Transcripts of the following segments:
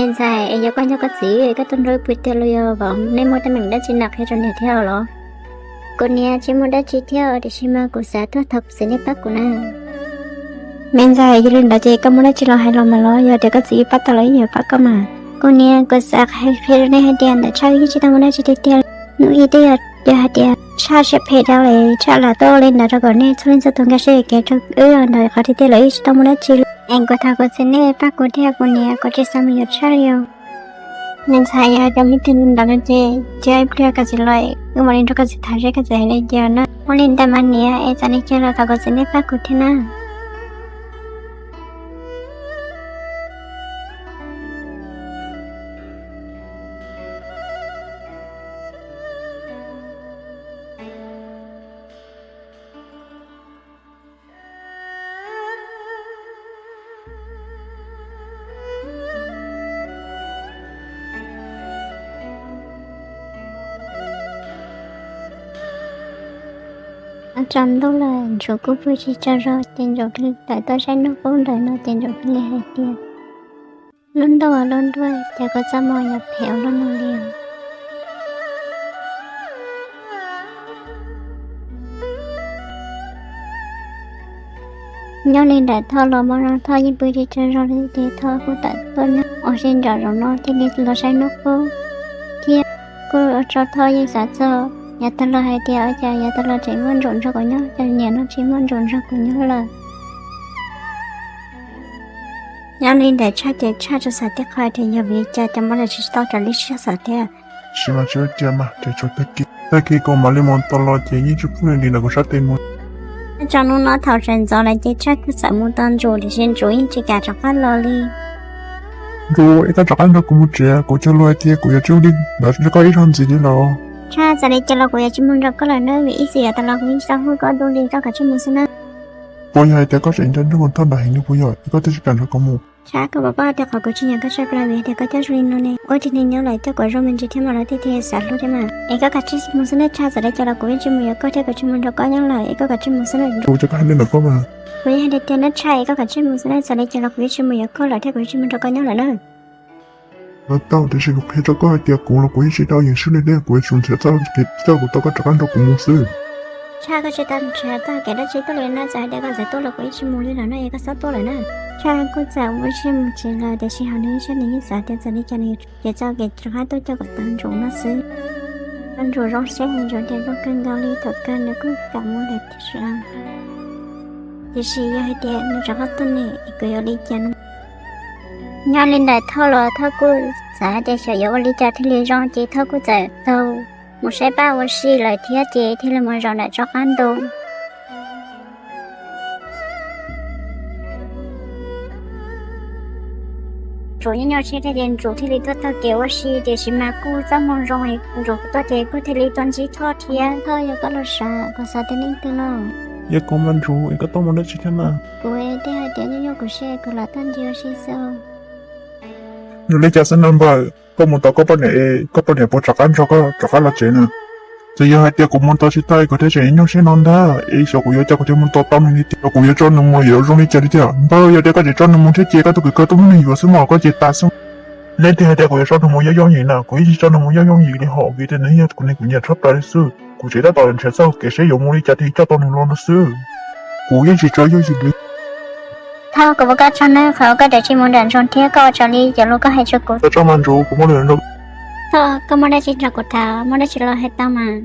Me ntxhais, es yog koj nco koj txiv, koj tuaj nrog wb pw tiag los yog vauv, nej muaj teeb meem dab tsi nws qhia rau niam thiab los? Kuv niam tsis muaj dab tsi thiab, tiam sis mas kuv xav tuaj thov kuv txiv nej pab kuv na. Me ntxhais, yog li ntawd ces koj muaj dab tsi los hais los mas los, yog tias koj txiv pab tau los yeej yuav pab koj mas. Kuv niam, kuv xav qhia rau nej hais tias ntawm Tshaj yeej tsis tau muaj dab tsi tiag tiag. Hnub ib twb yog hais tias Tshaj siab phem dab li, Tshaj lam tuaj li ntawd rau kom nej txhua leej txhua tus nkag siab kev rau wb ntawd qhov tiag tiag los yeej tsis tau muaj dab tsi li. Es kuv thov kuv txiv nej pab kuv thiab kuv niam, kuv tsis xav mus yuav Tshaj li os. Me ntxhais, yog hais tias muaj teeb meem li ntawd no ces cia ib pliag koj txiv los wb mam li nrog koj txiv tham seb koj txiv hais li cas na. Ua li ntawd mas niam, es txawm li cas los thov kuv txiv nej pab kuv thiab na. Tsaus ntuj lawm, Ntsuv kuj pw tsis tsaug zog ces Ntsuv thiaj li tawm tuaj saib hnub qub ntawm no ces Ntsuv thiaj li hais tias, lub ntuj ua lub ntuj, cas koj txoj hmoo yuav phem ua luaj no li os. Nyob li ntawm Thoj los hmo no Thoj yeej pw tsis tsaug zog li ces Thoj kuj tawm tuaj nyob ua si nram zoov no thiaj li los saib hnub qub thiab. Kuj ua rau Thoj yeej xav txog yav tag los hais tias, ua cas yav tag los tseem muaj Ntsuv nrog kuv nyob, cas niaj no tsis muaj Ntsuv nrog kuv nyob lawm. Nyob li ntawm Tshaj ces Tshaj tsuas xav tib qho tias yog vim li cas cov Hmoob no tsis tau raws li Tshaj xav thiab. Tab sis mas tsis ua cas mas, ces tsuas tag kis, tag kis kuv mam li mus tau los ces yeej tsis pub nws dim ntawm kuv sab tes mus. Nyob rau hnub no thaum sawv ntxov lawm ces Tshaj kuj txawm mus tos Ntsuv tiam sis Ntsuv yeej tsis kam rov qab los li. Ntsuv, es koj rov qab nrog kuv mus tsev, kuv cog lus hais tias kuv yuav tsis ua li ntawd rau koj ib zaug ntxiv li los. Tshaj, txawm li cas los kuv yuav tsis mus nrog koj lawm na, vim ib txwm yav tas los kuv yeej tsis tau hu koj dua li, koj kav tsij mus xwb na. Puas yog hais tias koj tseem nco ntsoov tus Thoj ntawd heev li puas yog es koj thiaj tsis kam nrog kuv mus? Tshaj, koj puas paub tias qhov kuv tsis nyiam koj tshaj plaws vim tias koj coj zoo li no ne? Ua tib neeg nyob lawm coj kom zoo me ntsis thiab mas lawv thiaj tias xav hlub thiab mas. Es koj kav tsij mus xwb nawb Tshaj, txawm li cas los kuv yeej tsis mus yuav koj thiab kuv tsis mus nrog koj nyob lawm, es koj kav tsij mus xwb nawb. Kuv cov koj hais li ntawm koj mas. Kuv yeej hais tiag tiag nawb Tshaj, es koj kav tsij mus xwb nawb, txawm li cas los kuv yeej tsis mus yuav koj lawm thiab kuv yeej tsis mus nrog koj nyob lawm nawb. Los tau, tiam sis kuv qhia rau koj hais tias kuv los kuv yeej tsis tau yeem swb li thiab, kuv yuav tsum nrhiav txoj kev coj kuv tau koj rov qab nrog kuv mus xwb. Tshaj, koj tsis tau nrhiav txoj kev dab tsi tuaj li na, txawm hais tias koj txawm tuaj los kuv yeej tsis mus li lawm na, es koj txhob tuaj lawm na. Tshaj kuj txawm ua siab mus tsev lawm, tiam sis hauv nws lub siab nws yeej xav tias txawm li cas nws yuav tau kev rov qab tuaj coj kom tau Ntsuv no xwb. Ntsuv zoo siab heev, Ntsuv tias zoo kawg nkaus li, thaum kawg nws kuj kam mus lawm tiam sis, tiam sis yog hais tias nws rov qab tuaj ne, es kuv yuav li cas no? Nyob li ntawm Thoj los Thoj kuj xav hais tias xyov yuav ua li cas thiaj li zoo, ces Thoj kuj txawm taug mus saib pab ua si lawm thiab, ces thiaj li mus zaum ntawm tsob qab ntoo. Ntsuv nyob nyob siab thiab ces Ntsuv thiaj li tuaj taug kev ua si, tiam sis mas kuj txoj hmoo zoo, Ntsuv tuaj ces kuj thiaj li tuaj ntsib Thoj thiab. Thoj, yog koj los sav, kuv xav tias leej twg no? Yog kuv mas Ntsuv, es koj tuaj mus dab tsi thiab na? Kuv thiaj hais tias nyob nyob kuv siab kuv lam tuaj ncig ua si xwb. Yog li cas xwb no npawg, koj mus tos koj poj niam, koj poj niam puas rov qab nrog koj rov qab los tsev na? Txawm yog hais tias kuv mus tos tsis tau, kuv thiaj tseem nyuaj siab no ntag, es xyov kuv yuav cas kuv thiaj mus tos tau nws li tiag. Kuv yuav tso nws mus yuav zoo li cas li tiag? Npawg, yog tias koj tseem tso nws mus thiab ces koj tus kwv koj tuaj muab nws yuav xwb mas koj ces tas xwb. Leej twg hais tias kuv yuav tso nws mus yooj yooj yim na? Kuv yeej tsis tso nws mus yooj yooj yim li hos, vim tias nws yog kuv niag kuv nyiam tshaj plaws li xwb. Kuv tseem tab tom nrhiav txoj kev seb yuav mus li cas thiaj coj tau nws los no xwb. Kuv yeej tsis tso yooj yim li. Thoj, kuv ua koj tsaug nawb, qhov uas koj tseem tsis mus nram nroog thiab koj ua raws li cov lus koj hais rau kuv. Tau tso mas Ntsuv, kuv muaj lus nrog. Thoj, koj muaj dab tsi nrog kuv tham, muaj dab tsi los hais tau mas.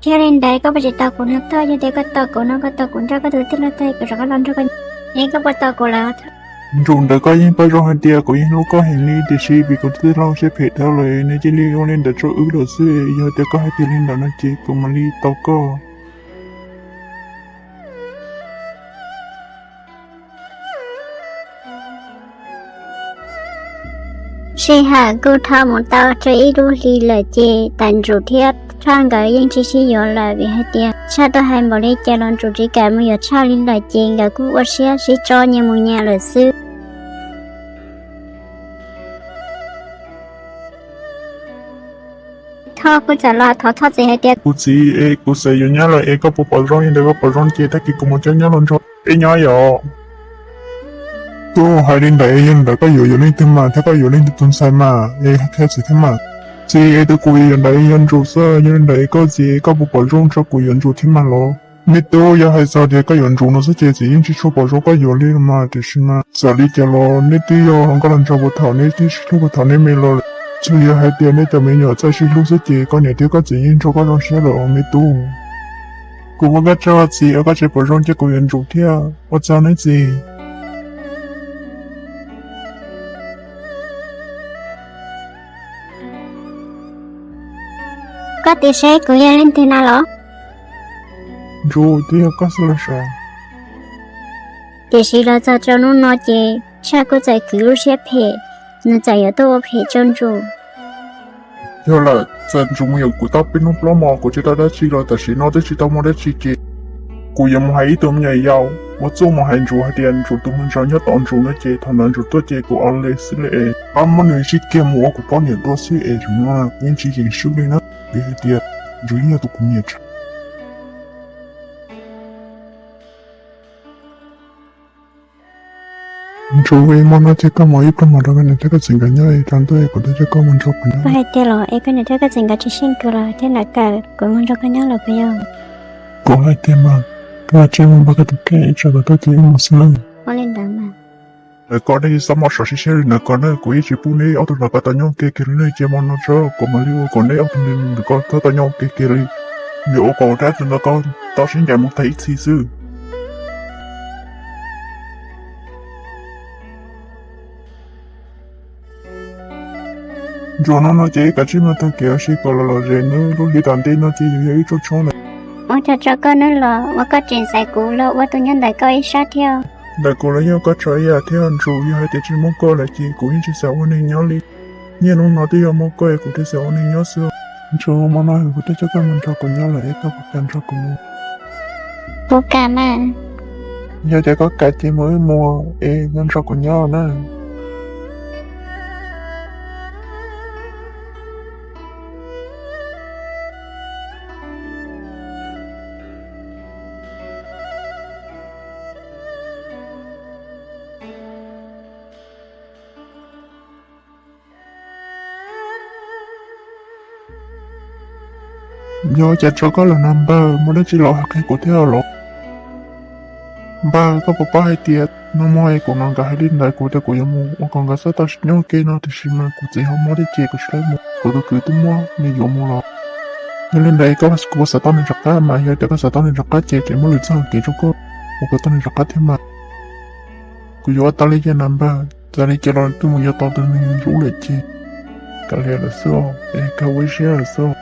Thiab li ntawd koj puas tseem tos kuv no Thoj? Yog tias koj tos kuv no koj tos kuv nrog koj tus tij laug tag kuv rov qab los nrog koj. Es koj puas tos kuv lawm? Ntsuv, ntawm koj yeej paub zoo hais tias kuv yeej hlub koj heev li, tiam sis vim kuv tus tij laug siab phem dhau lawm nws cia li ua li ntawd rau wb lawm xwb. Yog tias koj hais tias li ntawd no ces kuv mam li tos koj. Sij hawm kuj dhau mus tau tsawg ib lub hli lawm ces Tais Ntsuv thiab Tshaj nkawd yeej tsis sib yuav lawm vim hais tias Tshaj tuaj hais npaum li cas los Ntsuv tsis kam mus yuav Tshaj li lawm ces nkawd kuj ua siab sib tso nyias mus nyias lawm xwb. Thoj kuj txawm los thov Thoj txiv hais tias, kuv txiv es, kuv txawm yuav nyab lawm es koj puas pom zoo li ntawd? Koj pom zoo ces tag kis kuv mus coj nyab los nrog peb nyob yom. Tub, hais li ntawd yog li ntawd koj yuav yuav leej twg mas, thiab koj yuav leej twg tus ntxhais mas es qhia txiv thiab mas. Txiv, es tus kuv yuav ntawd yog Ntsuj xwb, yog li ntawd koj txiv, koj puas pom zoo tso kuv yuav Ntsuj thiab mas los? Me tub, yog hais txog tias koj yuav Ntsuj no xwb ces txiv yeej tsis tshua pom zoo koj yuav li mas, tiam sis mas txawm li cas los nej twb yog hluas nkauj hluas nraug puag thaum nej twb sib hlub puag thaum nej me los lawm. Txawm yog hais tias nej cov me nyuam txawj sib hlub xwb ces koj niam thiab koj txiv yeej nrog koj zoo siab lawm os me tub. Kuv ua koj tsaug txiv, ua koj tseem pom zoo ces kuv yuav Ntsuj thiab, ua tsaug nawb txiv. Koj txiv, seb kuv yog leej twg na los? Ntsuj, twb yog koj xwb los sav. Tiam sis los txog rau hnub no ces Tshaj kuj txawm kwv lub siab phem, nws txawm yuav tuaj ua phem rau Ntsuj. Yog lawm, txawm Ntsuj mus yuav kuv tau peb hnub plaub hmo kuv tsis tau dab tsi los tam sim no twb tsis tau muaj dab tsi ces kuv yuav mus hais ib tug me nyuam yaus uas txuj mus hais Ntsuj hais tias Ntsuj tus me ntxhais nyob tom Ntsuj no ces thaum ntawd Ntsuj tuaj ces kuv ua li xwb li es pab muab nws sib kiag mus ua kuv poj niam dua xwb es Ntsuj no kuv yeej tsis yeem swb li na, vim hais tias Ntsuj yeej yog tus kuv nyiam tshaj. Ntsuj, hmo no ces koj mus ib pluag mus nrog koj niam thiab koj txiv nkawd nyob, tsam ntuj kuv tuaj coj koj mus nrog kuv nyob. Koj hais tias los es koj niam thiab koj txiv nkawd tsis xyeej kuv los thiab nram kawm kuv mus nrog koj nyob los puas yog? Kuv hais tias mas, koj cia li mus npaj koj tus kheej, tsam koj tuaj ces wb mus xwb nawb. Ua li ntawd mas. Ntawm koj nej txhob muab xyov siab siab li ntawm koj na, kuv yeej tsis pub neb ob tug ntawm koj tau nyob ua ke kiag li ne, cia hmo no tso kuv mam li ua kom neb ob tug ntawm koj txhob tau nyob ua ke kiag li. Yuav ua kom rab txim ntawm koj tau sib ncaim mus tag ib txhis xwb. Ntsuj, no no ces kav tsij mus taug kev ua si kom los lom zem nawb, lub hli tom ntej no ces yuav yog ib tsob tshob lawm. Ua tsaug rau koj nawb los, ua koj tseem xaiv kuv los ua tus nyob ntawm koj ib sab thiab. Ntawm kuv los yeej ua koj tsaug ib yam thiab Ntsuj, yog hais tias tsis muaj koj lawm ces kuv yeej tsis xav ua neeg nyob li. Niaj hnub no twb yog muaj koj es kuv thiaj xav ua neeg nyob xwb. Ntsuj, hmo no kuv twb coj koj mus nrog kuv nyob lawm es koj puas kam nrog kuv mus? Kuv kam mas. Yog tias koj kam ces mus wb mus es koj nrog kuv nyob na. Yog cas tso koj lawm no npawg, muaj dab tsi los qhia kuv thiab los? Npawg, koj puas paub hais tias nag hmo kuv hnov nkawd hais li ntawd, kuv tias kuv yuav mus ua kom nkawd txhob tau nyob ua ke no, tiam sis mas kuv txiv ho mob thiab ces kuv tsis tau mus, kuv tus kwv twb muab nws yuav mus los. Yog li ntawd koj, kuv xav tau nws rov qab mas, yog tias koj xav tau nws rov qab ces tseem muaj lwm txoj hau kev rau koj uas koj tau nws rov qab thiab mas. Kuv yuav ua tau li cas na npawg, txawm li cas los twb mus yuav tau tus neeg hlub lawm ces kav liam lawm xwb os, es kawg ua ib siab lawm xwb os.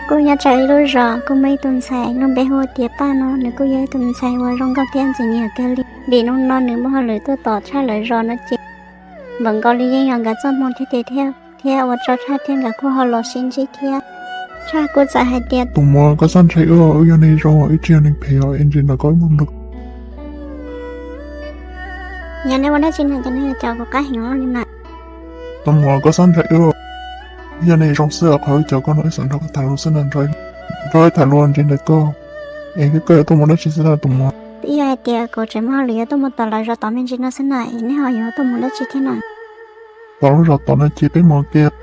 Kuj nyob rau ib lub zos kuj muaj ib tug ntxhais lub npe hu tias Paj no, nws kuj yog ib tug ntxhais uas zoo nkauj thiab ntxim nyiam kawg li. Vim hnub no nws muaj hauj lwm tuaj tom Tshaj lawv zos no ces npaum nkaus li yeej yog nkawd txoj hmoo thiab ces thiab, thiab ua rau Tshaj thiab nkawd kuj ho los sib ntsib thiab. Tshaj kuj txawm hais tias, tus muam, koj txhob ntshai wb, wb yog neeg zoo, wb tsis yog neeg phem os, es ntsis ntawm koj wb mus nrog. Yog nej ua dab tsi no ces nej yuav caum kuv qab heev li mas. Tus muam, koj txhob ntshai wb, wb yog neeg zoo xwb, qhov wb caum koj no wb xav nrog koj tham lus xwb na, nrog wb tham lus ntsis ntawm koj, es koj yuav tuaj mus dab tsi xwb na tus muam? Twb yog hais tias kuv tseem muaj hauj lwm yuav tuaj mus tom lawv zos tom me ntsis no xwb na, es nej ho yuav tuaj mus dab tsi thiab na? Tom lub zos tom no ces peb mus kiag,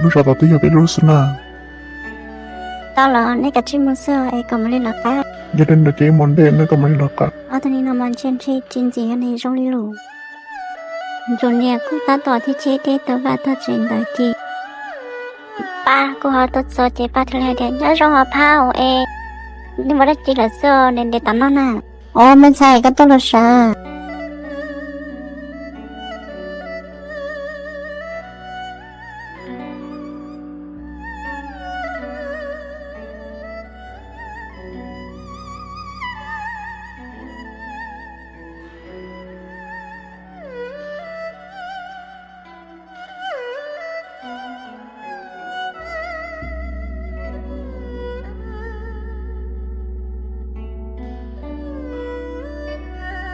lub zos tom twb yog peb lub xwb na. Tau los nej kav tsij mus xwb es kom mam li lawv qab. Yog li ntawd ces mus ntej, nej kom mam li lawv qab. Ob tug neeg no mas ntshe ntshe tsis ntxim yog neeg zoo li lus. Ntsuag niam kuj tab tom cheb cheb tej tau vaj tau tsev ntawd ces Paj kuj ho tuaj txog ces Paj thiaj li hais tias, nyob zoo os Phaj es, nej mus dab tsi lawm xwb os, ntev ntev tom no na? Os, me ntxhais, koj tuaj los sav.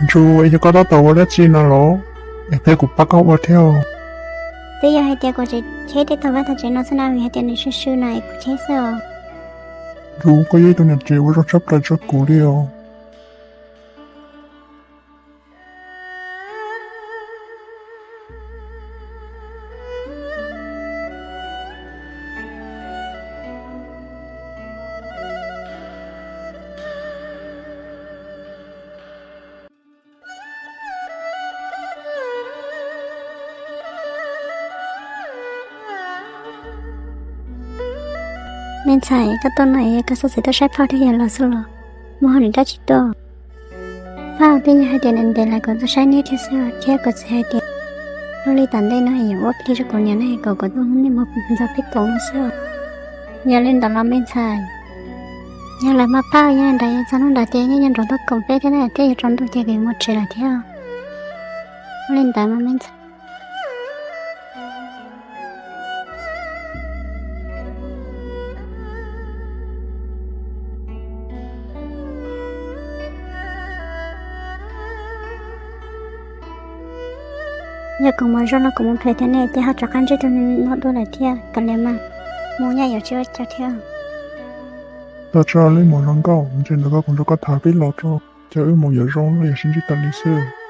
Ntsuag, es yog koj tab tom ua dab tsi no los? Es qhia kuv pab koj ua thiab. Twb yog hais tias kuv tseem cheb tej tog vaj tog tsev no xwb na, vim hais tias nws swb swb na es kuv cheb xwb os. Ntsuag, koj yog ib tug niam tsev uas zoo tshaj plaws rau kuv li os. Me ntxhais, koj tuaj no es koj xav txawm tuaj saib phauj thiab yawg los xwb los? Muaj hauj lwm dab tsi tuaj? Phauj, twb yog hais tias ntev ntev lawm kuv tuaj saib neb thiab xwb, thiab kuv txiv hais tias hnub li tom ntej no yuav ua plig rau kuv niam ne, kom kuv tuaj hu nej mus ntxuag peb koom no xwb. Yog li ntawd los me ntxhais, yog lawv mas phauj, yog li ntawd txog hnub ntawd ces yeej yuav nrog tuaj koom peb thiab na, thiab yuav tsaus ntuj ces kuv yuav mus tsev lawm thiab. Ua li ntawd mas me ntxhais. Yog kuv mus zoo no kuv mus phem thiab ne, ces ho rov qab ntsib rau no dua lawm thiab. Kav liam mas, mus nyaj yuav tsis ua cas thiab. Tau tso li mus zoo nkauj, ntsis ntawd koj kuv nrog koj tham peb los tso, ces wb mus yuav zoo los yog sib ntsib tas li xwb.